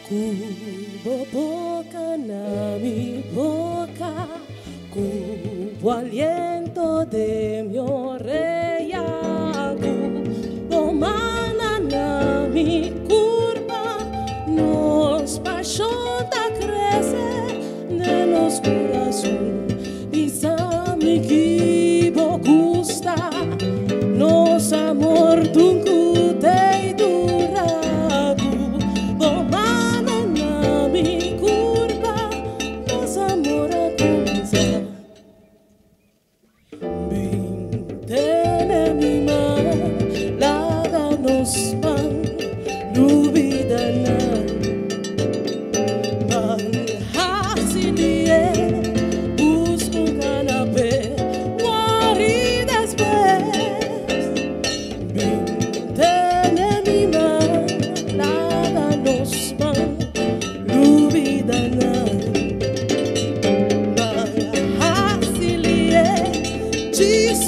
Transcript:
Ku bo boka na mi boka, ku bo aliento den mi orea, ku bo man na mi kurpa, nos pashon ta krese den nos kurason. Bisa mi ki bo gusta, nos amor t'un ku t'ei dura. Ku bo man na mi kurpa, nos amor a kuminsá. Bin tene mi man, laga nos ban lubidá nan. Ban hasi lihé, buska un kanapé, wòri despues. Bin tene mi man, laga nos ban lubidá nan. Ban hasi lihé, djis.